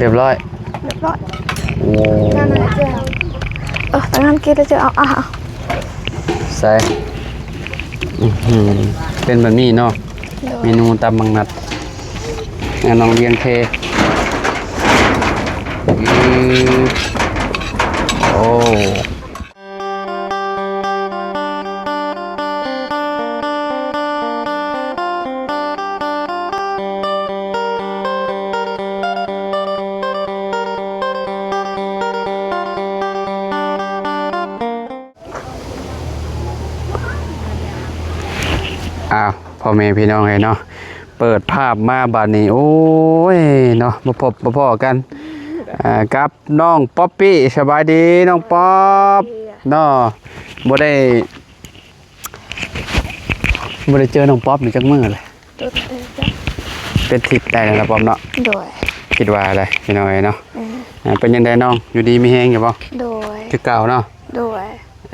ຮຽບຮ້ອຍ ຮຽບຮ້ອຍ. ໂອ້ ເອີ ຕາງນັ້ນກິນແລ້ວເຈົ້າເອົາ ອ່ະ ໃສ່ ອື ເປັນແບບນີ້ເນາະ. ໂດຍ ເມນູຕຳບັກນັດ ອ່າ ນ້ອງລຽງເທ ອື ໂອ້. ອ້າວ ພໍ່ແມ່ພີ່ນ້ອງເອີຍເນາະ ເປີດພາບມາບາດນີ້ ໂອ້ຍເນາະ ບໍ່ພົບບໍ່ພໍ້ກັນ ອ່າ ກັບນ້ອງປັອບປີ້. ສະບາຍດີນ້ອງປັອບເນາະ ບໍ່ໄດ້ ບໍ່ໄດ້ເຈີນ້ອງປັອບນີ້ຈັກມື້ແລ້ວ ເປັນທິດໄດ້ແລ້ວນະ ປັອບເນາະ. ໂດຍ ຄິດວ່າໄດ໋ພີ່ນ້ອງເອີຍເນາະ. ເອີ ອ່າ ເປັນຈັ່ງໃດນ້ອງ ຢູ່ດີມີແຮງຢູ່ບໍ່? ໂດຍ ຄືເກົ່າເນາະ. ໂດຍ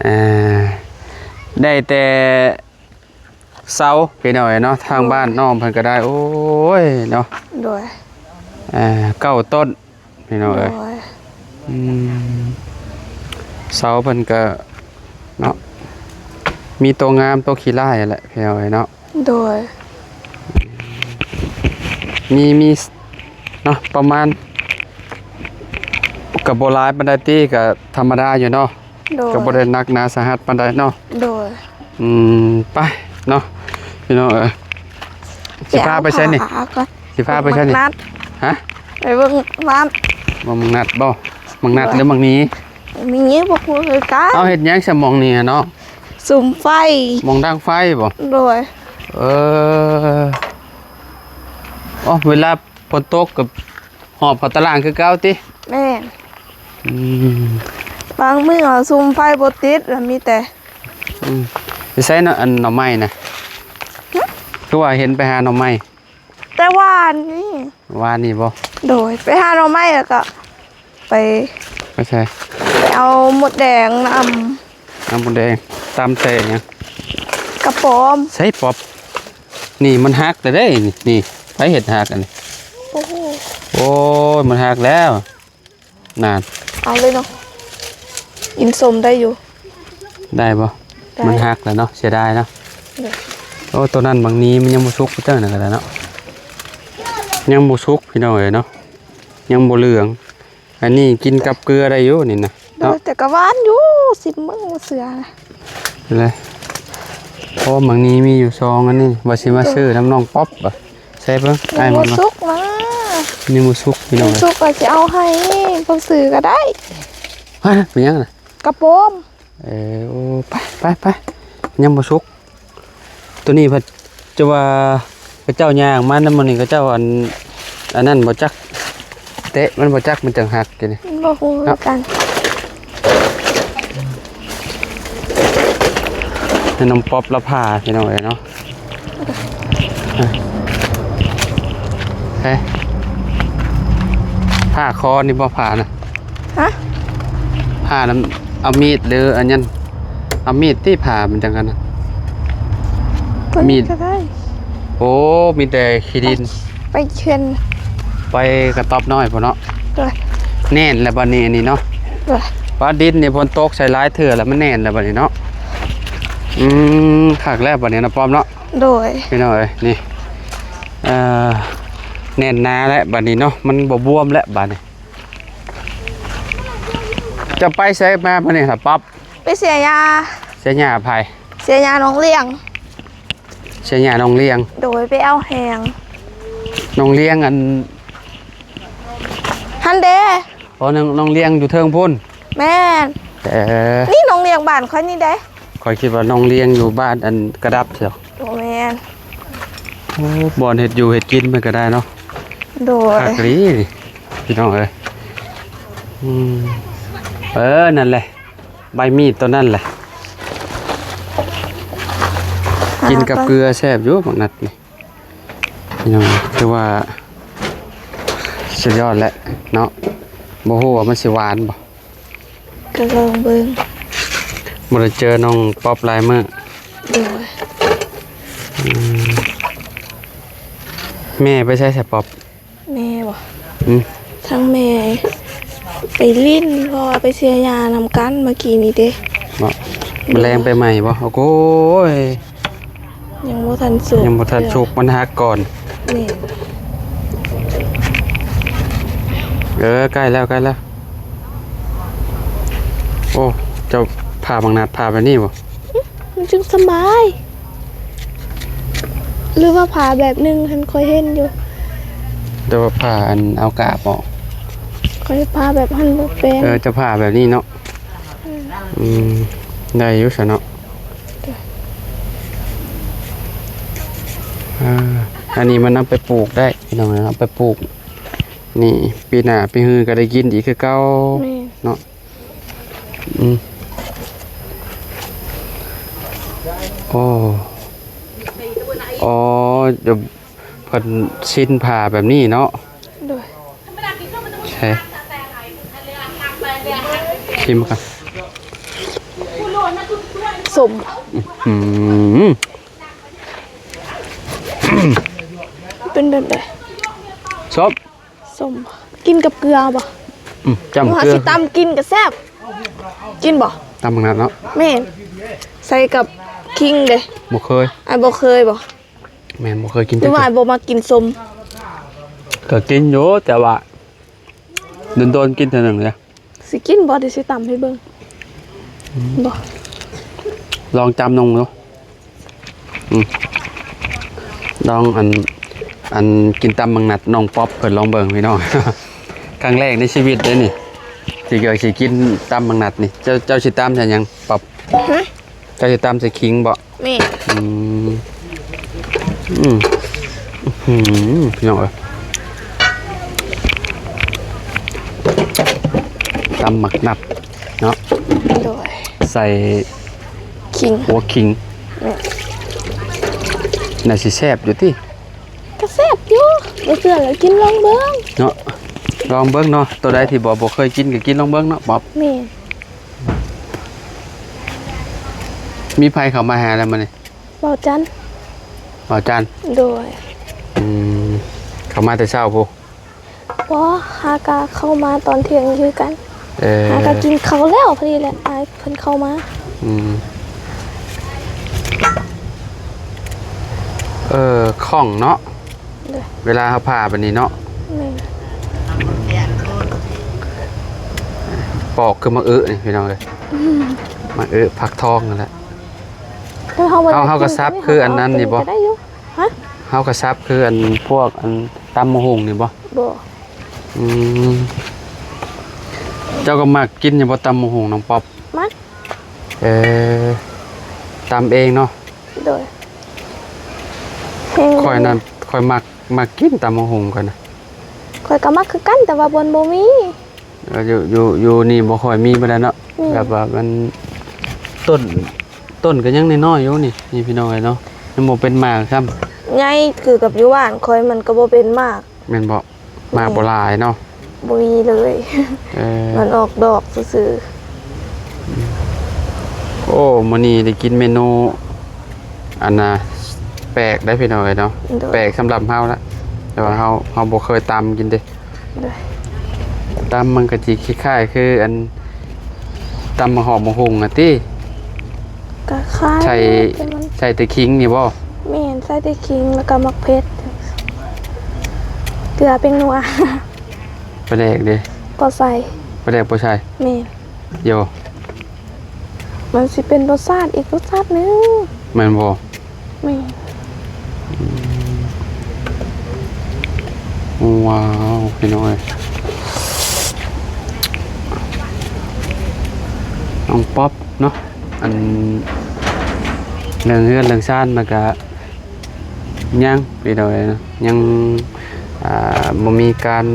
ອ່າ ໄດ້ແຕ່ເຊົາພີ່ນ້ອງເອີຍເນາະ ທາງ ໂດຍ ບ້ານນ້ອງເພິ່ນກໍໄດ້ ໂອ້ຍເນາະ. ໂດຍ ອ່າ ເກົ້າຕົ້ນ ພີ່ນ້ອງເອີຍ. ໂດຍ ອືມ ເຊົາເພິ່ນກະເນາະ ມີໂຕງາມໂຕຂີ້ຮ້າຍແຫຼະ ພີ່ນ້ອງເອີຍເນາະ. ໂດຍ ມີ ມີເນາະ ປະມານ ກະບໍ່ຫຼາຍປານໃດຕິ ກະທຳມະດາຢູ່ເນາະ. ໂດຍ ກະບໍ່ໄດ້ໜັກໜາສາຫັດປານໃດເນາະ. ໂດຍ ອືມ ໄປເນາະ ພີ່ນ້ອງເອີຍ. ຊິພາໄປໃສນີ້? ຊິພາໄປໃສນີ້? ໝາກນັດ ຮະ? ໄປເບິ່ງໝາກນັດ. ໝາກນັດບໍ່? ໝາກນັດ ໂດຍ ຫຼືໝາກມີ? ມີ ບໍ່ຮູ້ຄືກັນ. ເອົາ ເຮັດຫຍັງຊະໝ່ອງນີ້ເນາະ? ສຸມໄຟ. ໝ່ອງດັງໄຟບໍ່? ໂດຍ ເອີ ອໍ ເວລາຝົນຕົກກໍ ຫອບເຂົ້າຕາລ່າງຄືເກົ່າຕິ? ແມ່ນ ອືມ ບາງມື້ເອົາສຸມໄຟບໍ່ຕິດ ລະມີແຕ່ ອືມ ໄປໃສເນາະ ອັນໜໍ່ໄມ້ນະ? ຫຶ? ຄືວ່າເຫັນໄປຫາໜໍ່ໄມ້ ແຕ່ວານນີ້. ວານນີ້ບໍ່? ໂດຍ ໄປຫາໜໍ່ໄມ້ ແລ້ວກໍໄປ ໄປໃສ? ໄປເອົາມົດແດງນຳ. ນ້ຳໝົດແດງ ຕຳແຕ່ຫຍັງ? ກະປອມ. ໃສ່ປອບ ນີ້ມັນຫັກແລ້ວເດ້ ນີ້ ນີ້ ໃຜເຮັດຫັກອັນນີ້? ໂອ້ໂຫ ໂອ້ຍ ມັນຫັກແລ້ວ ນັ້ນ ເອົາເລີຍເນາະ ກິນສົ້ມໄດ້ຢູ່. ໄດ້ບໍ່? ໄດ້ ມັນຫັກແລ້ວເນາະ ເສຍດາຍເນາະ. ໂດຍ ໂອ້ ໂຕນັ້ນບັກນີ້ມັນຍັງບໍ່ສຸກ ເຈົ້ານັ້ນກໍໄດ້ເນາະ ຍັງບໍ່ສຸກ ພີ່ນ້ອງເອີຍເນາະ ຍັງບໍ່ເຫຼືອງ. ອັນນີ້ກິນກັບເກືອໄດ້ຢູ່ນີ້ນະ ໂດຍ ເນາະ ແຕ່ກໍຫວານຢູ່ ຊິມເບິ່ງບໍ່ເຊື່ອນະ ແຫຼະ. ໂອ້ ໝາກນີ້ມີຢູ່ສອງອັນນີ້ ວ່າຊິມາ ໂດຍ ຊື້ນຳນ້ອງປັອບ ໃສ່ເບິ່ງ ອ້າຍ ຍັງບໍ່ສຸກນະ ຍັງບໍ່ສຸກ ພີ່ນ້ອງ ຍັງບໍ່ສຸກ ເອີຍ ກໍຊິເອົາໃຫ້ເພິ່ນຊື້ກໍໄດ້. ຮະ ເປັນຫຍັງນະ? ກະປອມ. ເອີ ໂອ້ ໄປ ໄປ ໄປ ຍັງບໍ່ສຸກ ໂຕນີ້ເພິ່ນຈະວ່າ ເຂົາເຈົ້າຍ່າງມານຳມື້ນີ້ ເຂົາເຈົ້າອັນ ອັນນັ້ນບໍ່ຈັກ ເຕະມັນບໍ່ຈັກ ມັນຈັ່ງຫັກຢູ່ນີ້ ບໍ່ຮູ້ຄືກັນ. ໃຫ້ນ້ອງປັອບລະຜ່າ ພີ່ນ້ອງເອີຍເນາະ. ເອີ ຜ່າຄໍນີ້ບໍ່ ຜ່ານະ? ຮະ? ຜ່ານຳ ເອົາມີດ ຫຼື ອັນນັ້ນ ເອົາມີດຕິ ຜ່າມັນຈັ່ງນັ້ນນະ ມີດກໍໄດ້. ໂອ້ ມີແຕ່ຂີ້ດິນ ໄປເຂື່ອນ ໄປກະຕອບນ້ອຍພຸ້ນເນາະ. ໂດຍ ແໜ້ນແລ້ວບັດນີ້ ອັນນີ້ເນາະ. ໂດຍ ວ່າດິນນີ້ຝົນຕົກໃສ່ຫຼາຍເທື່ອແລ້ວ ມັນແໜ້ນແລ້ວບັດນີ້ເນາະ. ອືມ ຄັກແລ້ວບັດນີ້ນະ ປ້ອມເນາະ. ໂດຍ ພີ່ນ້ອງເອີຍ ນີ້ ເອີ ແໜ້ນໜາແລ້ວບັດນີ້ເນາະ ມັນບໍ່ບວມແລ້ວບັດນີ້. ເຈົ້າໄປໃສມາມື້ນີ້ລະປັອບ? ໄປເສຍຫຍ້າ. ເສຍຫຍ້າໃຜ? ເສຍຫຍ້ານ້ອງລ້ຽງ. ເສຍຫຍ້ານ້ອງລ້ຽງ. ໂດຍ ໄປເອົາແຮງ. ນ້ອງລ້ຽງອັນ ຫັ້ນເດ້. ອໍ ນ້ອງ ນ້ອງລ້ຽງຢູ່ເທິງພຸ້ນ. ແມ່ນ. ເອີ ນີ້ນ້ອງລ້ຽງບ້ານຂ້ອຍນີ້ເດ້. ຂ້ອຍຄິດວ່ານ້ອງລ້ຽງຢູ່ບ້ານອັນກະດັບເຊາະ. ບໍ່ແມ່ນ. ໂອ້ ບ່ອນເຮັດຢູ່ເຮັດກິນເພິ່ນກໍໄດ້ເນາະ. ໂດຍ ຄັກອີ່ຫຼີນີ້ ພີ່ນ້ອງເອີຍ. ອືມ ເອີ ນັ້ນແຫຼະ ໃບມີດໂຕນັ້ນແຫຼະ ກິນກັບເກືອແຊບຢູ່ ບັກນັດນີ້. ພີ່ນ້ອງ ຖືວ່າສຸດຍອດແຫຼະເນາະ. ບໍ່ຮູ້ວ່າມັນຊິຫວານບໍ່? ກໍລອງເບິ່ງ. ບໍ່ໄດ້ເຈີນ້ອງປັອບຫຼາຍມື້. ໂດຍ. ອືມ ແມ່ໄປໃສຊະປັອບ? ແມ່ ອືມ ທັງແມ່ໄປຫຼິ້ນ ເພາະວ່າໄປເສຍຫຍ້ານຳກັນເມື່ອກີ້ນີ້ເດ້. ເນາະ ມາແລງໄປໃໝ່ບໍ່? ໂອ້ໂກຍ ຍັງບໍ່ທັນສຸກ ຍັງບໍ່ທັນສຸກ ມັນຫັກກ່ອນ. ແມ່ນ ເອີ ໃກ້ແລ້ວ ໃກ້ແລ້ວ. ໂອ້ ເຈົ້າຜ່າບັກນັດ ຜ່າແບບນີ້ບໍ່? ມັນຈຶ່ງສະບາຍ ຫຼືວ່າຜ່າແບບໜຶ່ງຫັ້ນ ຂ້ອຍເຫັນຢູ່ ແຕ່ວ່າຜ່າອັນເອົາກາບອອກ. ຂ້ອຍຜ່າແບບຫັ້ນບໍ່ເປັນ. ເອີ ຈະຜ່າແບບນີ້ເນາະ. ອືມ ອືມ ໄດ້ຢູ່ຊະເນາະ. ເອີ ອັນນີ້ມັນນຳໄປປູກໄດ້ພີ່ນ້ອງເອີຍ ເອົາໄປປູກ ນີ້ ປີໜ້າປີຮືກໍໄດ້ກິນອີກຄືເກົ່າ. ແມ່ນ ເນາະ. ອືມ ໂອ້ ອໍ ເພິ່ນຊິນຜ່າແບບນີ້ເນາະ. ໂດຍ ໃຊ່ ຊີມກ່ອນ. ສົ້ມ ອື ເປັນແບບໃດ? ສົ້ມ ສົ້ມ ກິນກັບເກືອບໍ່? ອືມ ຈ້ຳເກືອ ຊິຕຳກິນກໍແຊບ. ກິນບໍ່? ຕຳບັກນັດເນາະ. ແມ່ນ ໃສ່ກັບຄີງເດ້. ບໍ່ເຄີຍ. ອ້າຍບໍ່ເຄີຍບໍ່? ແມ່ນ ບໍ່ເຄີຍກິນ. ຫຼືວ່າອ້າຍບໍ່ມັກກິນສົ້ມ? ກໍກິນຢູ່ ແຕ່ວ່າດົນໆກິນເທື່ອໜຶ່ງເດ້. ຊິກິນບໍ່? ດຽວຊິຕຳໃຫ້ເບິ່ງ. ອືມ ບໍ່ ລອງຈຳໜຶ່ງດູ. ອືມ ລອງອັນ ອັນກິນຕຳບັກນັດນ້ອງປັອບເພິ່ນລອງເບິ່ງພີ່ນ້ອງ. ຄັ້ງແລກໃນຊີວິດເດ້ນີ້ ທີ່ ທີ່ ທີ່ກິນຕຳບັກນັດນີ້. ເຈົ້າ ເຈົ້າຊິຕຳໃສ່ຫຍັງປັອບ? ຮະ? ເຈົ້າຊິຕຳໃສ່ຂີງບໍ່? ແມ່ນ. ອືມ ອືມ ອືມ ພີ່ນ້ອງເອີຍ ຕຳບັກນັດເນາະ. ໂດຍ ໃສ່ ຂີງ ຫົວຂີງ. ແມ່ນ ໜ້າຊິແຊບຢູ່ຕິ? ກໍແຊບຢູ່ ບໍ່ເຊື່ອລະກິນລອງເບິ່ງເນາະ. ລອງເບິ່ງເນາະ ໂຕໃດທີ່ບໍ່ ບໍ່ເຄີຍກິນກໍກິນລອງເບິ່ງເນາະ ປັອບ. ແມ່ນ ມີໃຜເຂົ້າມາຫາແລ້ວມື້ນີ້? ບ່າວຈັນ. ບ່າວຈັນ. ໂດຍ. ອືມ ເຂົ້າມາແຕ່ເຊົ້າພຸ້ນ? ບໍ່ ຫາກະເຂົ້າມາຕອນທ່ຽງຄືກັນ. ເອີ ຫາກະກິນເຂົ້າແລ້ວພໍດີແຫຼະ ອ້າຍເພິ່ນເຂົ້າມາ. ອືມ ເອີ ຄ່ອງເນາະ. ໂດຍ ເວລາເຮົາຜ່າແບບນີ້ເນາະ. ແມ່ນ ປອກຄືໝາກອຶນີ້ພີ່ນ້ອງເອີຍ. ອືມ ໝາກອຶ ຜັກທອງນັ້ນແຫຼະ. ເຮົາ ເຮົາກໍສັບຄືອັນນັ້ນນີ້ບໍ່? ກໍໄດ້ຢູ່. ຮະ? ເຮົາກໍສັບຄືອັນພວກອັນຕຳໝາກຫຸ່ງນີ້ບໍ່? ບໍ່. ອືມ ເຈົ້າກໍມັກກິນຢູ່ບໍ່ ຕຳໝາກຫຸ່ງນ້ອງປັອບ? ມັກ. ເອີ ຕຳເອງເນາະ. ໂດຍ. ຂ້ອຍນັ້ນ ຂ້ອຍມັກ ມັກກິນຕຳໝາກຫຸ່ງຂ້ອຍນະ. ຂ້ອຍກໍມັກຄືກັນ ແຕ່ວ່າມັນບໍ່ມີ. ເອີ ຢູ່ ຢູ່ ຢູ່ນີ້ບໍ່ຄ່ອຍມີປານໃດເນາະ. ອືມ ແບບວ່າມັນ ຕົ້ນ ຕົ້ນກໍຍັງນ້ອຍໆຢູ່ນີ້ ນີ້ພີ່ນ້ອງເອີຍເນາະ ຍັງບໍ່ເປັນໝາກຊ້ຳ. ໃຫຍ່ຄືກັບຢູ່ບ້ານຂ້ອຍມັນກໍບໍ່ເປັນໝາກ. ແມ່ນບໍ່? ໝາກບໍ່ຫຼາຍເນາະ. ບໍ່ມີເລີຍ. ເອີ ມັນອອກດອກຊື່ໆ. ໂອ້ ມື້ນີ້ໄດ້ກິນເມນູອັນນ່າ ແປກໄດ໋ພີ່ນ້ອງເອີຍເນາະ. ໂດຍ. ແປກສຳລັບເຮົາລະ ແຕ່ວ່າເຮົາ ເຮົາບໍ່ເຄີຍຕຳກິນເດ້. ໂດຍ. ຕຳມັນກໍຊິຄ້າຍໆຄືອັນຕຳໝາກຫອມໝາກຫຸ່ງຫັ້ນຕິ? ກໍຄ້າຍ ໃສ່ ແຕ່ມັນ ໃສ່ແຕ່ຂີງນີ້ບໍ່? ແມ່ນ ໃສ່ແຕ່ຂີງ ແລ້ວກໍໝາກເຜັດ ເກືອ ແປ້ງນົວ. ປາແດກເດ້? ບໍ່ໃສ່. ປາແດກບໍ່ໃສ່? ແມ່ນ. ໂຢ ມັນຊິເປັນລົດຊາດອີກລົດຊາດໜຶ່ງ. ແມ່ນບໍ່? ແມ່ນ. ອືມ ວ້າວ ພີ່ນ້ອງເອີຍ ນ້ອງປັອບເນາະ. ອັນເລື່ອງເຮືອນເລື່ອງຊານມັນກະຍັງ ພີ່ນ້ອງເອີຍເນາະ ຍັງ ອ່າ ບໍ່ມີການ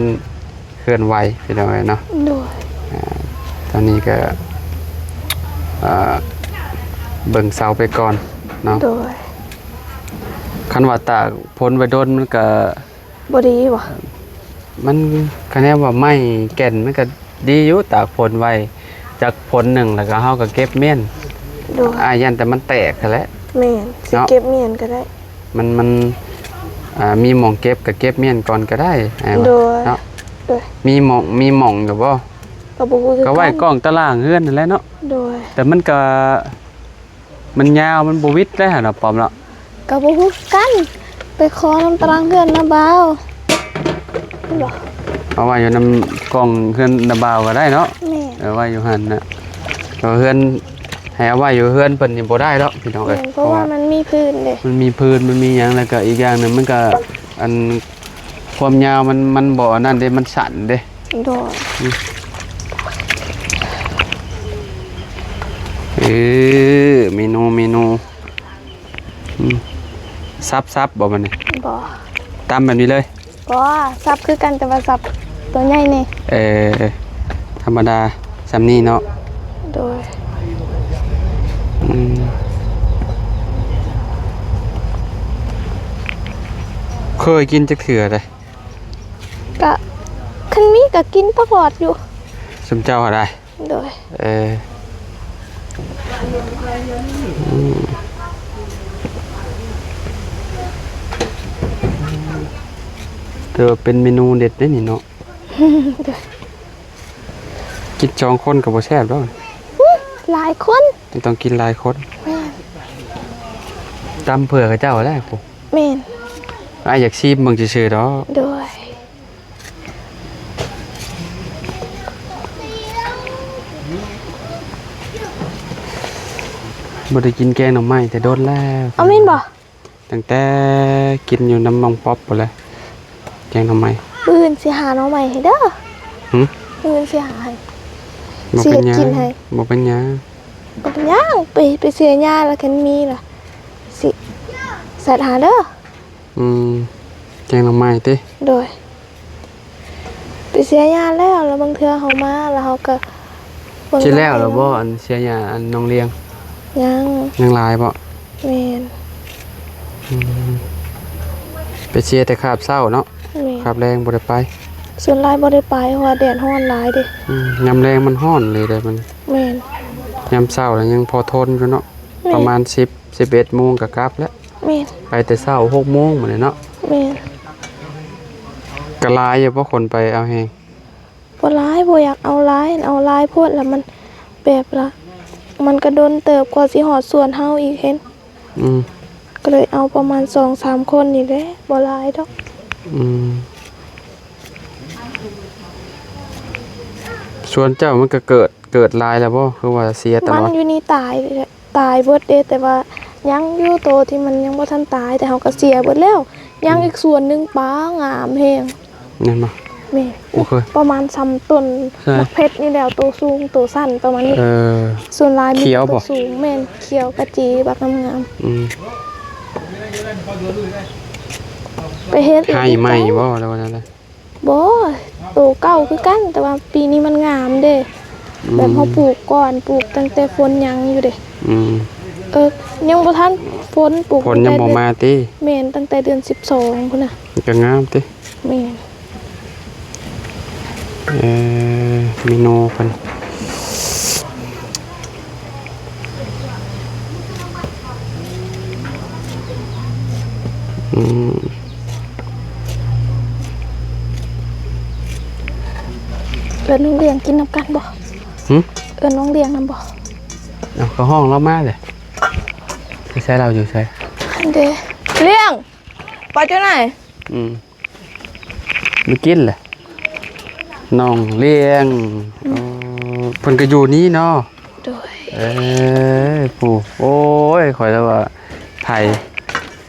ເຄື່ອນໄຫວ ພີ່ນ້ອງເອີຍເນາະ. ໂດຍ. ອ່າ ຕອນນີ້ກໍ ອ່າ ເບິ່ງເສົາໄປກ່ອນເນາະ. ໂດຍ. ຄັນວ່າຕາກຝົນໄວ້ດົນມັນກໍບໍ່ດີບໍ່? ມັນ ຄະແນນວ່າໄມ້ແກ່ນມັນກໍດີຢູ່ ຕາກຝົນໄວ້ຈັກຝົນໜຶ່ງ ແລ້ວກໍເຮົາກໍເກັບມ້ຽນ. ໂດຍ. ອ້າຍຢ້ານແຕ່ມັນແຕກຫັ້ນແຫຼະ. ແມ່ນ ຊິເກັບມ້ຽນກໍໄດ້. ມັນ ມັນ ອ່າ ມີໝ່ອງເກັບກໍເກັບມ້ຽນກ່ອນກໍໄດ້ ອ້າຍວ່າ ໂດຍ ເນາະ ໂດຍ ມີໝ່ອງ ມີໝ່ອງຢູ່ບໍ່? ກໍບໍ່ຮູ້ຄືກັນ ກໍໄວ້ກ້ອງຕາລ່າງເຮືອນຫັ້ນແຫຼະເນາະ ໂດຍ ແຕ່ມັນກໍ ມັນຍາວ ມັນບໍ່ຫວິດເດ້ຫັ້ນນະ ປອມເນາະ ກໍບໍ່ຮູ້ຄືກັນ ໄປຂໍນຳຕາລ່າງເຮືອນນະບ່າວ ເຫັນບໍ່? ເອົາໄວ້ຢູ່ນຳກ້ອງເຮືອນນະບ່າວກໍໄດ້ເນາະ ແມ່ນ ເອີ ໄວ້ຢູ່ຫັ້ນນະ ເອີ ເຮືອນ ໃຫ້ເອົາໄວ້ຢູ່ເຮືອນເພິ່ນນີ້ບໍ່ໄດ້ດອກພີ່ນ້ອງເອີຍ ແມ່ນ ເພາະວ່າມັນມີພື້ນເດ້ ມັນມີພື້ນ ມັນມີຫຍັງ ແລ້ວກໍອີກຢ່າງໜຶ່ງມັນກໍ ອັນ ຄວາມຍາວມັນ ມັນບໍ່ອັນນັ້ນເດ້ ມັນສັ້ນເດ້ ໂດຍ ອືມ ເອີ ເມນູ ເມນູ ອືມ ສັບ ສັບບໍ່ບັດນີ້? ບໍ່ ຕຳແບບນີ້ເລີຍ? ບໍ່ ສັບຄືກັນ ແຕ່ວ່າສັບຕົວໃຫຍ່ແດ່ ເອີ ທຳມະດາສ່ຳນີ້ເນາະ ໂດຍ ອືມ ເຄີຍກິນຈັກເທື່ອເດ້? ກະ ຄັນມີກະກິນຕະຫຼອດຢູ່ ຊຸມເຈົ້າຫັ້ນໃດ? ໂດຍ ເອີ ອືມ ຖືວ່າເປັນເມນູເດັດເດ້ນີ້ເນາະ ໂດຍ ກິນສອງຄົນກໍບໍ່ແຊບດອກ ຫື ຫຼາຍຄົນ ຕ້ອງກິນຫຼາຍຄົນ ແມ່ນ ຕຳເພື່ອເຂົາເຈົ້າແຫຼະ ແມ່ນ ອ້າຍຢາກຊີມເບິ່ງຊື່ໆດອກ ໂດຍ ບໍ່ໄດ້ກິນແກງໜໍ່ໄມ້ແຕ່ດົນແລ້ວ ເອົາແມ່ນບໍ່? ຕັ້ງແຕ່ກິນຢູ່ນຳນ້ອງປັອບພຸ້ນແຫຼະ ແກງໜໍ່ໄມ້ ມື້ອື່ນຊິຫາໜໍ່ໄມ້ໃຫ້ເດີ ຫື? ມື້ອື່ນຊິຫາໃຫ້ ບໍ່ເປັນຫຍັງ ຊິເຮັດກິນໃຫ້ ບໍ່ເປັນຫຍັງ ບໍ່ເປັນຫຍັງ ໄປ ໄປເສຍຫຍ້າລະ ຄັນມີລະ ຊິແຊັດຫາເດີ ອືມ ແກງໜໍ່ໄມ້ຕິ? ໂດຍ ໄປເສຍຫຍ້າແລ້ວ ແລ້ວບາງເທື່ອເຮົາມາ ແລ້ວເຮົາກໍເບິ່ງ ຊິແລ້ວແລ້ວບໍ່ ອັນເສຍຫຍ້າອັນໜອງລຽງ? ຍັງ ຍັງຫຼາຍບໍ່? ແມ່ນ ອືມ ໄປເສຍແຕ່ຄາບເຊົ້າເນາະ ແມ່ນ ຄາບແລງບໍ່ໄດ້ໄປ ສ່ວນຫຼາຍບໍ່ໄດ້ໄປ ເພາະວ່າແດດຮ້ອນຫຼາຍເດ້ ອືມ ຍາມແລງມັນຮ້ອນເລີຍເດ້ມັນ ແມ່ນ ຍາມເຊົ້າລະຍັງພໍທົນຢູ່ເນາະ ແມ່ນ ປະມານສິບ ສິບເອັດໂມງກໍກັບແລ້ວ ແມ່ນ ໄປແຕ່ເຊົ້າຫົກໂມງມື້ນີ້ເນາະ ແມ່ນ ກໍຫຼາຍຢູ່ບໍ່ຄົນໄປເອົາແຮງ? ບໍ່ຫຼາຍ ບໍ່ຢາກເອົາຫຼາຍ ເອົາຫຼາຍໂພດລະມັນແບບລະ ມັນກໍດົນເຕີບກວ່າຊິຮອດສວນເຮົາອີກເຫັນ ອືມ ກໍເລີຍເອົາປະມານສອງສາມຄົນນີ້ແຫຼະ ບໍ່ຫຼາຍດອກ ອືມ ສວນເຈົ້າມັນກໍເກີດ ເກີດຫຼາຍແລ້ວບໍ່ ຄືວ່າເສຍຕະຫຼອດ? ມັນຢູ່ນີ້ຕາຍ ຕາຍເບິດເດ້ ແຕ່ວ່າຍັງຢູ່ໂຕທີ່ມັນຍັງບໍ່ທັນຕາຍ ແຕ່ເຮົາກໍເສຍເບິດແລ້ວ ຍັງອີກສວນໜຶ່ງ ປາງາມແຮງ ແມ່ນບໍ່? ແມ່ນ ປະມານສ່ຳຕົ້ນໝາກເພັດນີ້ແຫຼະ ໂຕສູງໂຕສັ້ນປະມານນີ້ ເອີ ສ່ວນຫຼາຍມີແຕ່ໂຕສູງ ແມ່ນ ຂຽວຂະຈີ ບັກງາມໆ ອືມ ໄປເຮັດອີກ ໄຮ່ໃໝ່ບໍ່ ຫຼືວ່າແນວໃດ? ບໍ່ ໂຕເກົ່າຄືກັນ ແຕ່ວ່າປີນີ້ມັນງາມເດ້ ອືມ ແບບເຮົາປູກກ່ອນ ປູກຕັ້ງແຕ່ຝົນຍັງຢູ່ເດ້ ອືມ ເອີ ຍັງບໍ່ທັນຝົນ ປູກ ຝົນຍັງບໍ່ມາຕິ? ແມ່ນ ຕັ້ງແຕ່ເດືອນສິບສອງພຸ້ນນະ ມັນກໍງາມຕິ? ແມ່ນ ເອີ ເມນູເພິ່ນ ອືມ ເອີ້ນນ້ອງລຽງກິນນຳກັນບໍ່? ຫຶ? ເອີ້ນນ້ອງລຽງນຳບໍ່? ເອົາ ກໍຮ້ອງລາວມາເລີຍ ຢູ່ໃສ ລາວຢູ່ໃສ? ຫັ້ນເດ ລຽງ ໄປຈັ່ງໃດ? ອືມ ໄປກິນແຫຼະ ນ້ອງລຽງ ອືມ ເອີ ເພິ່ນກໍຢູ່ນີ້ເນາະ ໂດຍ ເອີ ຜູ້ ໂອ້ຍ ຂ້ອຍລະວ່າໃຜ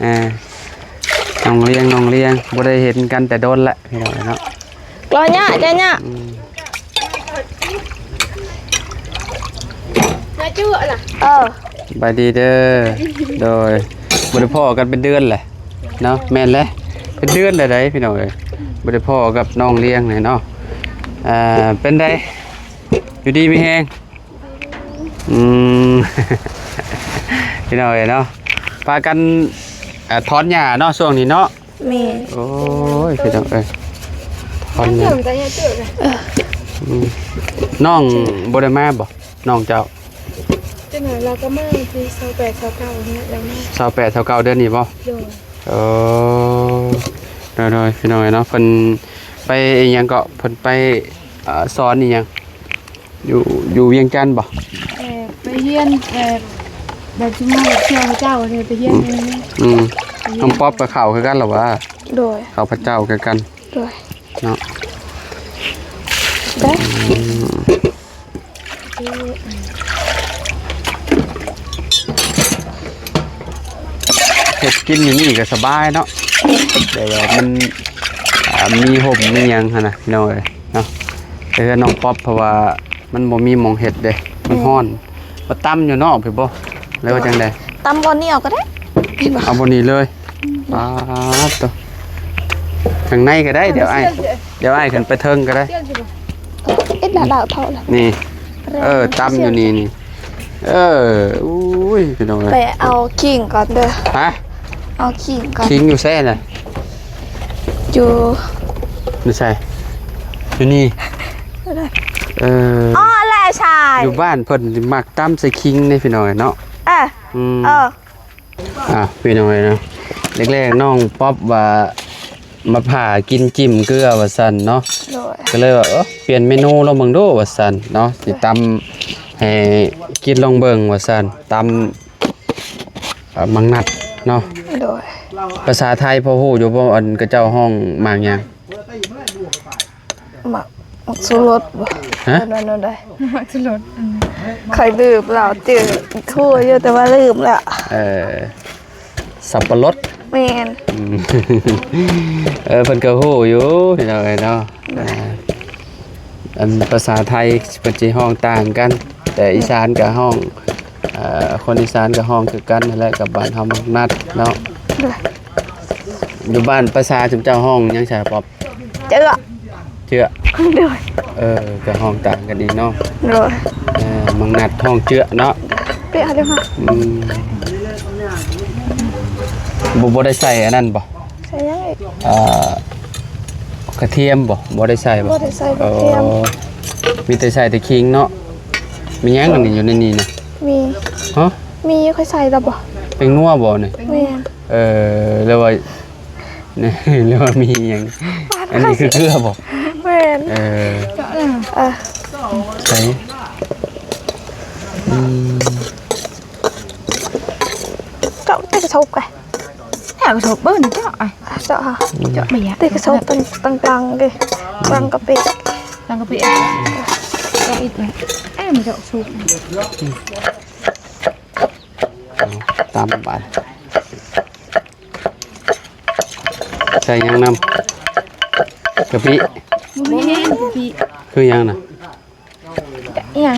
ເອີ ນ້ອງລຽງ ນ້ອງລຽງ ບໍ່ໄດ້ເຫັນກັນແຕ່ດົນແລ້ວ ພີ່ນ້ອງເນາະ ກລອຍຍະ ຈະຍະ ອືມ ເອີ ສະບາຍດີເດີ ໂດຍ ບໍ່ໄດ້ພໍ້ກັນເປັນເດືອນແຫຼະເນາະ ແມ່ນແຫຼະ ເປັນເດືອນແລ້ວໃດ໋ ພີ່ນ້ອງເອີຍ ບໍ່ໄດ້ພໍ້ກັບນ້ອງລຽງເລີຍເນາະ ເປັນໃດ ຢູ່ດີມີແຮງ? ອືມ ພີ່ນ້ອງເອີຍເນາະ ພາກັນ ເອີ ຖອນຫຍ້າເນາະ ຊ່ວງນີ້ເນາະ ແມ່ນ ໂອ້ຍ ພີ່ນ້ອງເອີຍ ຖອນຫຍ້າ ເອີ ອືມ ນ້ອງບໍ່ໄດ້ມາບໍ່ ນ້ອງເຈົ້າ? ຈັກໜ້ອຍລາວກໍມາ ວັນທີຊາວແປດ ຊາວເກົ້ານີ້ແຫຼະ ລາວມາ ຊາວແປດ ຊາວເກົ້າ ເດືອນນີ້ບໍ່? ໂດຍ ເອີ ໂດຍໆ ພີ່ນ້ອງເອີຍເນາະ ເພິ່ນໄປອີ່ຫຍັງເກາະ ເພິ່ນໄປ ເອີ ສອນອີ່ຫຍັງ ຢູ່ ຢູ່ວຽງຈັນບໍ່? ເອີ ໄປຮຽນແບບ ແບບຊຸມເຮົາໄປທ່ຽວເຂົາເຈົ້ານີ້ ໄປຮຽນ ອືມ ອືມ ໄປຮຽນ ນ້ອງປັອບກໍເຂົ້າຄືກັນລະຫວາ? ໂດຍ ເຂົ້າເຂົາເຈົ້າຄືກັນ ໂດຍ ເນາະ ໄດ້ ອືມ ເຮັດກິນຢູ່ນີ້ກໍສະບາຍເນາະ ແບບວ່າມັນ ອ່າ ມີຮົ່ມມີຫຍັງຫັ້ນນະ ພີ່ນ້ອງເອີຍເນາະ ແຕ່ເຮືອນນ້ອງປັອບ ເພາະວ່າມັນບໍ່ມີໝ່ອງເຮັດເດ້ ມັນຮ້ອນ ມາຕຳຢູ່ນອກພີ້ບໍ່ ຫຼືວ່າຈັ່ງໃດ? ຕຳບ່ອນນີ້ເອົາກໍໄດ້ ເອົາບ່ອນນີ້ເລີຍ ອືມ ປາດໂຕ ຂ້າງໃນກໍໄດ້ ດຽວອ້າຍ ດຽວອ້າຍຂຶ້ນໄປເທິງກໍໄດ້ ເຮັດດາວໆ ເທົ່ານັ້ນ ນີ້ ເອີ ຕຳຢູ່ນີ້ນີ້ ເອີ ໂອ້ຍ ພີ່ນ້ອງເອີຍ ໄປເອົາຂີງກ່ອນເດີ ຮະ ເອົາຂີງກ່ອນ ຂີງຢູ່ໃສນະ? ຢູ່ ຢູ່ໃສ? ຢູ່ນີ້ ເອີ ອໍ ແລະຊາຍ ຢູ່ບ້ານເພິ່ນມັກຕຳໃສ່ຂີງເດ້ ພີ່ນ້ອງເອີຍເນາະ ເອີ ອືມ ເອີ ອ່າ ພີ່ນ້ອງເອີຍເນາະ ແລກໆ ນ້ອງປັອບວ່າມາຜ່າກິນຈິ້ມເກືອວ່າຊັ້ນເນາະ ໂດຍ ກໍເລີຍວ່າ ເອີ ປ່ຽນເມນູລອງເບິ່ງດູວ່າຊັ້ນເນາະ ຊິຕຳໃຫ້ກິນລອງເບິ່ງວ່າຊັ້ນ ຕຳ ເອີ ໝາກນັດເນາະ ໂດຍ ພາສາໄທພໍຮູ້ຢູ່ບໍ່ ອັນເຂົາເຈົ້າຮ້ອງໝາກຫຍັງ? ໝາກ ໝາກຊູລົດບໍ່? ຮະ? ເອີ້ນວ່າແນວໃດ? ໝາກຊູລົດ ອືມ ຂ້ອຍລືມແລ້ວ ຈື່ຮູ້ຢູ່ ແຕ່ວ່າລືມແລ້ວ ເອີ ສັບປະລົດ ແມ່ນ ອືມ ເອີ ເພິ່ນກໍຮູ້ຢູ່ ພີ່ນ້ອງເອີຍເນາະ ອ່າ ອັນພາສາໄທເພິ່ນຊິຮ້ອງຕ່າງກັນ ແຕ່ອີສານກໍຮ້ອງ ເອີ ຄົນອີສານກໍຮ້ອງຄືກັນຫັ້ນແຫຼະ ກັບບ້ານເຮົາໝາກນັດເນາະ ໂດຍ ຢູ່ບ້ານພາສາຊຸມເຈົ້າຮ້ອງຫຍັງຊະປອບ? ເຈື່ອ ເຈື່ອ ໂດຍ ເອີ ກໍຮ້ອງຕ່າງກັນອີກເນາະ ໂດຍ ເອີ ໝາກນັດຮ້ອງເຈື່ອເນາະ ເປະເອົາເດີ ອືມ ບໍ່ ບໍ່ໄດ້ໃສ່ອັນນັ້ນບໍ່? ໃສ່ຫຍັງອີກ? ເອີ ກະທຽມບໍ່? ບໍ່ໄດ້ໃສ່ບໍ່? ບໍ່ໄດ້ໃສ່ກະທຽມ ເອີ ມີແຕ່ໃສ່ແຕ່ຂີງເນາະ ມີຫຍັງອັນນີ້ຢູ່ໃນນີ້ນະ? ມີ ຮະ? ມີ ຂ້ອຍໃສ່ແລ້ວບໍ່? ແປ້ງນົວບໍ່ນີ້? ແມ່ນ ເອີ ຫຼືວ່າ ຫຼືວ່າມີຫຍັງ ອັນນີ້ຄືເກືອບໍ່? ແມ່ນ ເອີ ເອີ ໃສ່ ອືມ ເຈາະຕິກະທົບກະ ແທ້ກະທົບເບິ່ງເຈາະ ເຈາະຫາ ເຈາະໄປຢາ ຕິກະທົບຕັ້ງ ຕັ້ງກາງເດ້ ກາງກະປິ ກາງກະປິ ເຈາະອີກ ເອີ ມັນເຈາະສຸກ ຕຳບາດ ໃສ່ຫຍັງນຳ? ກະປິ ບໍ່ແມ່ນກະປິ ຄືຫຍັງນະ? ອີຫຍັງ?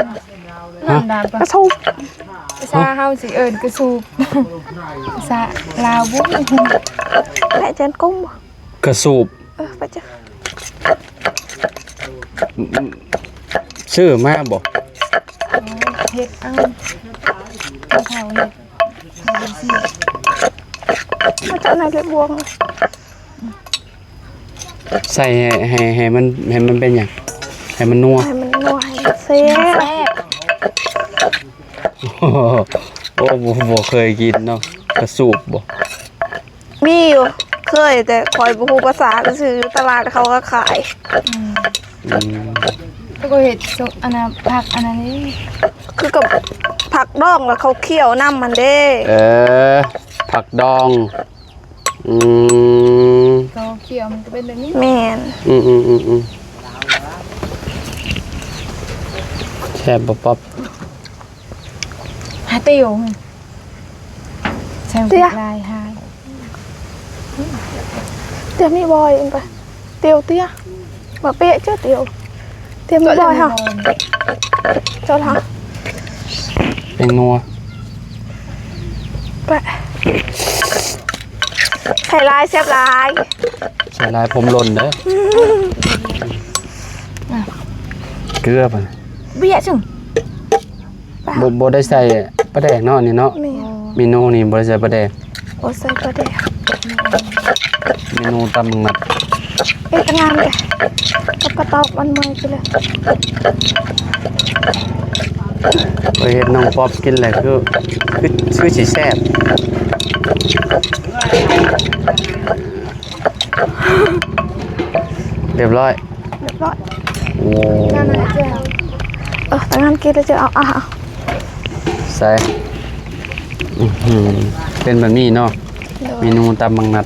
ຮະ? ກະສູບ ພາສາເຮົາຊິເອີ້ນກະສູບ ພາສາລາວບໍ່ຮູ້ ແປະແຈນກຸ້ມ ກະສູບ ເອີ ແປະແຈນ ຊື້ມາບໍ່? ເຮັດເອົາ ເຮົາເຮັດ ເຮົາເຮັດ ມາຈາກໃນເລັບບວງ ໃສ່ໃຫ້ ໃຫ້ ໃຫ້ມັນ ໃຫ້ມັນເປັນຫຍັງ? ໃຫ້ມັນນົວ ໃຫ້ມັນນົວ ໃຫ້ມັນແຊບ ແຊບ ໂອ້ ບໍ່ ບໍ່ເຄີຍກິນເນາະ ກະສູບບໍ່? ມີຢູ່ ເຄີຍ ແຕ່ຂ້ອຍບໍ່ຮູ້ພາສາຊື່ໆ ຢູ່ຕະຫຼາດເຂົາກໍຂາຍ ອືມ ອືມ ເຂົາກໍເຮັດ ອັນນ່າ ຜັກອັນນັ້ນນີ້ ຄືກັບຜັກດອງ ແລ້ວເຂົາຄ້ຽວນຳຫັ້ນເດ້ ເອີ ຜັກດອງ ອືມ ກໍຂຽວມັນກໍເປັນແບບນີ້ ແມ່ນ ອືມໆໆໆ ແຊບບໍ່ປອບ? ຫາຕິວ ໃສ່ ເຕຍ ຫຼາຍຫາຍ ເຕຍມີບໍ່? ເອງໄປ ຕິວເຕຍ ມາເປະເຈົ້າຕິວ ເຕຍມີບໍ່? ເຈົ້າ ເຈົ້າ ເຈົ້າ ເຈົ້າ ແປ້ງນົວ ໄປ ໃສ່ຫຼາຍແຊບຫຼາຍ ໃສ່ຫຼາຍຜົມຫຼົ່ນເດີ ເກືອປະ ເບຍຊຶງ ບໍ່ ບໍ່ໄດ້ໃສ່ປາແດກເນາະ ອັນນີ້ເນາະ ແມ່ນ ເມນູນີ້ບໍ່ໄດ້ໃສ່ປາແດກ ບໍ່ໃສ່ປາແດກ ເມນູຕຳບັກນັດ ເຮັດງາມເດ້ ກັບກະຕອກມັນເມື່ອຍຊິເລີຍ ຂ້ອຍເຫັນນ້ອງປອບກິນແລ້ວຄື ຄື ຄືຊິແຊບ ຮຽບຮ້ອຍ ຮຽບຮ້ອຍ. ໂອ້ ເອີ ຕັ້ງງານກິນແລ້ວເຈົ້າ ເອົາ ເອົາ ເອົາ ໃສ່ ອື ເປັນແບບນີ້ເນາະ. ໂດຍ ເມນູຕຳບັກນັດ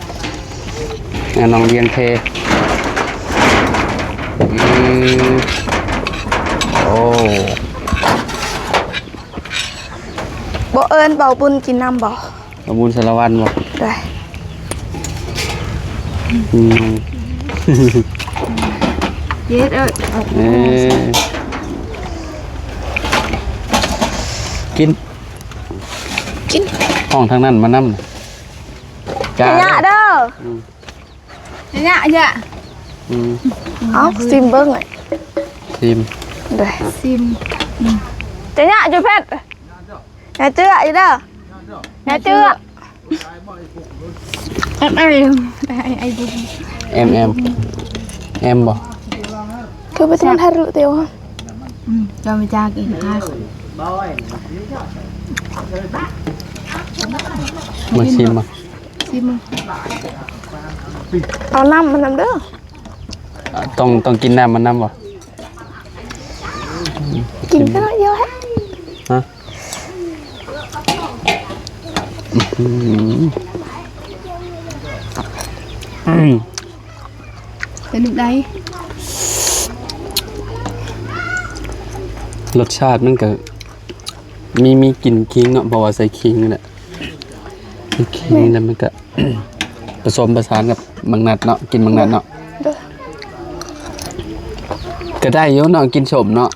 ແມ່ນ້ອງລຽງເທ ອື ໂອ້ ບໍ່ເອີ້ນເບົາບຸນກິນນຳບໍ່? ເບົາບຸນສາລະວັນບໍ່? ໄດ້ ອື ເຢັດເອີຍ ເອີ ກິນ ກິນ ຫ້ອງທາງນັ້ນມານຳ ຈາ ເດີ ອື ຍະ ຍະ ອືມ ເອົາ ຊິມເບິ່ງ ຊິມ ເດີ ຊິມ ອືມ ຈະຍະຢູ່ເພັດ ຢ່າເຈື່ອອີກເດີ ຢ່າເຈື່ອ ແອມ ແອມ ແອມບໍ່? ຄືໄປຕະຫຼາດຮາລຸເຕີວະ ອືມ ຈອມຈາກອີກ ມາຊິມມາ. ຊີມເບິ່ງ ເອົານ້ຳມານຳເດີ ຕ້ອງ ຕ້ອງກິນນ້ຳມັນນຳບໍ່? ກິນແຄ່ໜ້ອຍດຽວແຫຼະ ຮະ ເປັນຈັ່ງໃດ? ລົດຊາດມັນກະມີ ມີກິ່ນຂີງເນາະ ເພາະວ່າໃສ່ຂີງນີ້ແຫຼະ ມີຂີງ ແມ່ນ ແລ້ວມັນກະ ປະສົມປະສານກັບໝາກນັດເນາະ ກິ່ນໝາກນັດເນາະ ໂດຍ ກະໄດ້ຢູ່ເນາະ ກິນສົ້ມເນາະ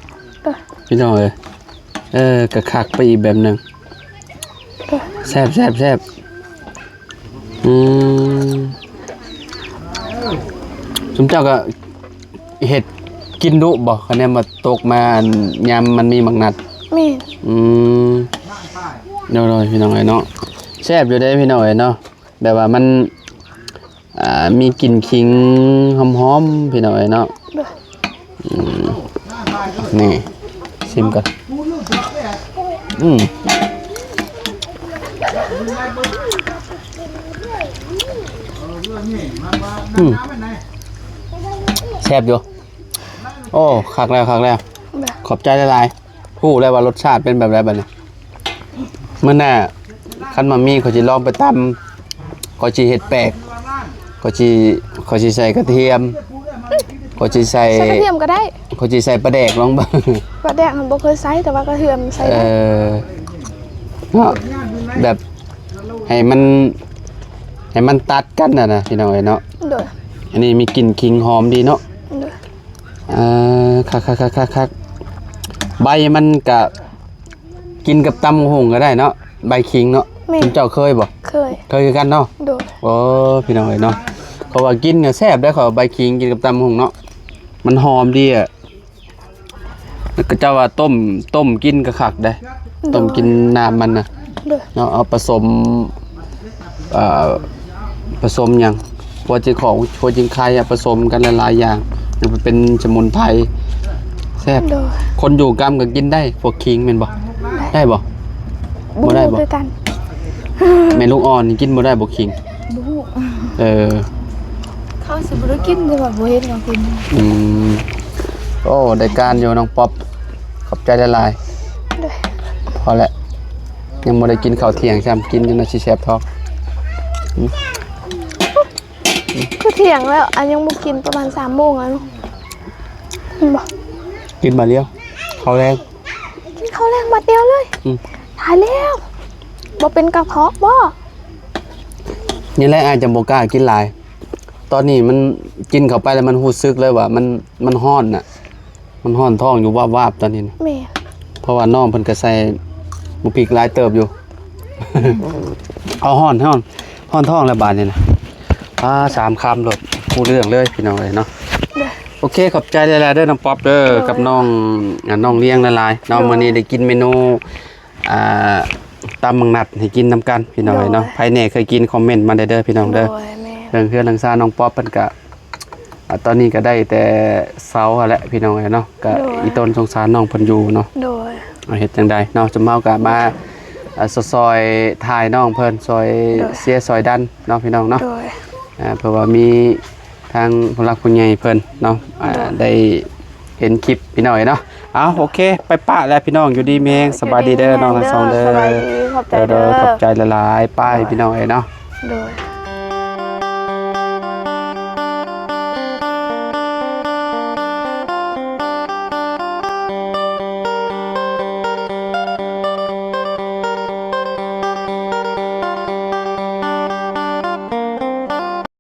ໂດຍ ພີ່ນ້ອງເອີຍ ເອີ ກະຄັກໄປອີກແບບໜຶ່ງ ໂດຍ ແຊບ ແຊບ ແຊບ ອືມ ຊຸມເຈົ້າກະເຮັດກິນດຸບໍ່? ຄະແນນວ່າຕົກມາ ອັນ ຍາມມັນມີໝາກນັດ ແມ່ນ ອືມ ໂດຍໆ ພີ່ນ້ອງເອີຍເນາະ ແຊບຢູ່ເດ້ພີ່ນ້ອງເອີຍເນາະ ແບບວ່າມັນ ອ່າ ມີກິ່ນຂີງຫອມໆ ພີ່ນ້ອງເອີຍເນາະ ໂດຍ ອືມ ນີ້ ຊີມກ່ອນ ອືມ ອືມ ແຊບຢູ່ ໂອ້ ຄັກແລ້ວ ຄັກແລ້ວ ໂດຍ ຂອບໃຈຫຼາຍໆ ຮູ້ແລ້ວວ່າລົດຊາດເປັນແບບໃດບັດນີ້ ມື້ໜ້າຄັນວ່າມີ ຂ້ອຍຊິລອງໄປຕຳ ຂ້ອຍຊິເຮັດແປກ ຂ້ອຍຊິ ຂ້ອຍຊິໃສ່ກະທຽມ ຂ້ອຍຊິໃສ່ ໃສ່ກະທຽມກໍໄດ້ ຂ້ອຍຊິໃສ່ປາແດກລອງເບິ່ງ ປາແດກຫັ້ນບໍ່ເຄີຍໃສ່ ແຕ່ວ່າກະທຽມໃສ່ໄດ້ ເອີ ເນາະ ແບບໃຫ້ມັນ ໃຫ້ມັນຕັດກັນຫັ້ນນະ ພີ່ນ້ອງເອີຍເນາະ ໂດຍ ອັນນີ້ມີກິ່ນຂີງຫອມດີເນາະ ໂດຍ ເອີ ຄັກໆໆໆ ໃບມັນກະກິນກັບຕຳບັກຫຸ່ງກໍໄດ້ເນາະ ໃບຂີງເນາະ ແມ່ນ ເຈົ້າເຄີຍບໍ່? ເຄີຍ ເຄີຍຄືກັນເນາະ ໂດຍ ໂອ້ ພີ່ນ້ອງເອີຍເນາະ ເພາະວ່າກິນກໍແຊບເດ້ ເຂົາໃບຂີງກິນກັບຕຳບັກຫຸ່ງເນາະ ມັນຫອມດີອະ ແລ້ວກໍເຈົ້າວ່າຕົ້ມ ຕົ້ມກິນກໍຄັກເດ້ ໂດຍ ຕົ້ມກິນນ້ຳມັນນະ ໂດຍ ເນາະ ເອົາປະສົມ ເອີ ປະສົມຫຍັງ ຫົວຈິງຂອງ ຫົວຈິງໄຄ ປະສົມກັນຫຼາຍໆຢ່າງ ມັນເປັນສະໝຸນໄພ ແຊບ ໂດຍ ຄົນຢູ່ກຳກໍກິນໄດ້ ພວກຂີງແມ່ນບໍ່? ໄດ້ ໄດ້ບໍ່? ບໍ່ໄດ້ບໍ່? ບໍ່ຮູ້ຄືກັນ ແມ່ລູກອ່ອນນີ້ກິນບໍ່ໄດ້ບໍ່ຂີງ? ບໍ່ຮູ້ ເອີ ເຂົາຊິບໍ່ໄດ້ກິນ ແຕ່ວ່າບໍ່ເຫັນເຂົາກິນ ອືມ ໂອ້ ໄດ້ການຢູ່ນ້ອງປັອບ ຂອບໃຈຫຼາຍໆ ໂດຍ ພໍແລ້ວ ຍັງບໍ່ໄດ້ກິນເຂົ້າທ່ຽງຊ້ຳ ກິນຈົນວ່າຊິແສບທ້ອງ ອືມ ຄືທ່ຽງແລ້ວ ອັນຍັງບໍ່ກິນປະມານສາມໂມງແລ້ວເນາະ ເຫັນບໍ່? ກິນບາດດຽວ ເຂົ້າແລງ ກິນເຂົ້າແລງບາດດຽວເລີຍ ອືມ ຕາຍແລ້ວ ບໍ່ເປັນກະເພາະບໍ່? ນີ້ແຫຼະ ອ້າຍຈັ່ງບໍ່ກ້າກິນຫຼາຍ ຕອນນີ້ມັນກິນເຂົ້າໄປແລ້ວມັນຮູ້ສຶກເລີຍວ່າມັນ ມັນຮ້ອນນະ ມັນຮ້ອນທ້ອງຢູ່ວາບໆຕອນນີ້ນະ ແມ່ນ ເພາະວ່ານ້ອງເພິ່ນກໍໃສ່ໝາກພິກຫຼາຍເຕີບຢູ່ ເອົາຮ້ອນ ຮ້ອນ ຮ້ອນທ້ອງແລ້ວບາດນີ້ນະ ອາ ສາມຄຳໂລດ ຮູ້ເລື່ອງເລີຍພີ່ນ້ອງເອີຍເນາະ ໂດຍ ໂອເຄ ຂອບໃຈຫຼາຍໆເດີນ້ອງປັອບເດີ ໂດຍ ກັບນ້ອງ ອາ ນ້ອງລຽງຫຼາຍໆເນາະ ໂດຍ ມື້ນີ້ໄດ້ກິນເມນູ ອ່າ ຕຳໝາກນັດໃຫ້ກິນນຳກັນພີ່ນ້ອງເອີຍເນາະ ໂດຍ ໃຜແດ່ເຄີຍກິນຄອມເມັນມາໄດ້ເດີພີ່ນ້ອງເດີ ໂດຍ ແມ່ນ ເລື່ອງເຮືອນຫຼັງຊານນ້ອງປັອບເພິ່ນກະ ອ່າ ຕອນນີ້ກະໄດ້ແຕ່ເຊົາຫັ້ນແຫຼະພີ່ນ້ອງເອີຍເນາະ ກະ ໂດຍ ອີ່ຕົນສົງສານນ້ອງເພິ່ນຢູ່ເນາະ ໂດຍ ເຮັດຈັ່ງໃດເນາະ ຊຸມເຮົາກະມາ ອ່າ ຊ່ອຍໆຖ່າຍນ້ອງເພິ່ນ ຊ່ອຍ ໂດຍ ເຊຍຊ່ອຍດັນເນາະພີ່ນ້ອງເນາະ ໂດຍ ອ່າ ເພາະວ່າມີທາງຜູ້ຫຼັກຜູ້ໃຫຍ່ເພິ່ນເນາະ ອ່າ ໂດຍ ໄດ້ເຫັນຄລິບພີ່ນ້ອງເອີຍເນາະ ເອົາ ໂອເຄ ໄປປະແລ້ວພີ່ນ້ອງ ຢູ່ດີມີແຮງ ໂອເຄ ສະບາຍດີເດີ ຢູ່ດີມີແຮງ ນ້ອງທັງສອງເດີ ເດີ ສະບາຍດີ ຂອບໃຈເດີ ໂດຍ ຂອບໃຈຫຼາຍໆ ໄປ ໂດຍ ພີ່ນ້ອງເອີຍເນາະ ໂດຍ.